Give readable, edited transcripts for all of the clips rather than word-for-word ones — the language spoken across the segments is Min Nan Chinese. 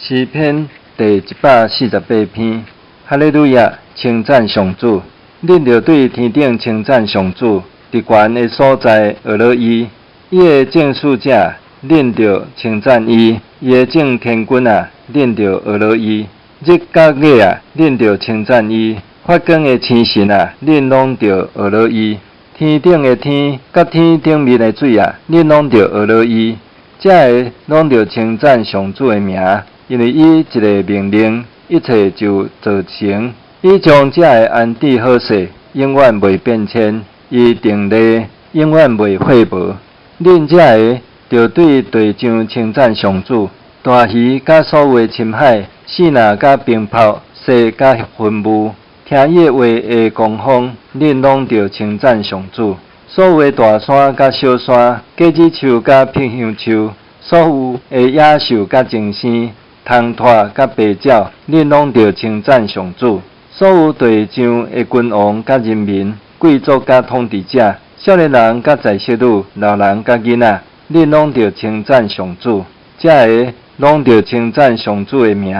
詩篇第148篇，哈利路亞！稱讚上主，恁著對天頂稱讚上主，佇懸的所在學樂伊。伊的眾使者，恁著稱讚伊；伊的眾天軍啊，恁著學樂伊。日佮月啊，恁著稱讚伊；發光的星辰啊，恁攏著學樂伊。天頂的天，佮天頂面的水啊，恁攏著學樂伊。這个攏著稱讚上主的名，因為伊一个命令，一切就造成。伊將這个安置好勢，永遠袂變遷；伊定例，永遠袂廢無。恁這个著對地上稱讚上主，大魚佮所有的深海，爍爁佮冰雹，雪佮雲霧，聽伊的話的狂風，恁攏著稱讚上主。所有的大山佮小山，芥子樹佮柏香樹，所有的野獸佮精牲，銅鼉佮白鳥，恁攏著稱讚上主。所有地上的君王佮人民，貴族佮統治者，少年人佮在室女，老人佮囡仔，恁攏著稱讚上主。這个攏著稱讚上主的名，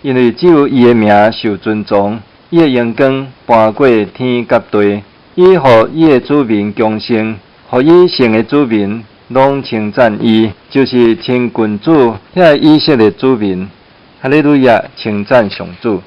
因為只有伊的名受尊崇。伊的榮光搬過天佮地，伊予伊的子民強盛，予伊聖的子民攏稱讚伊，就是親近主遐以色列子民。哈利路亞！稱讚上主。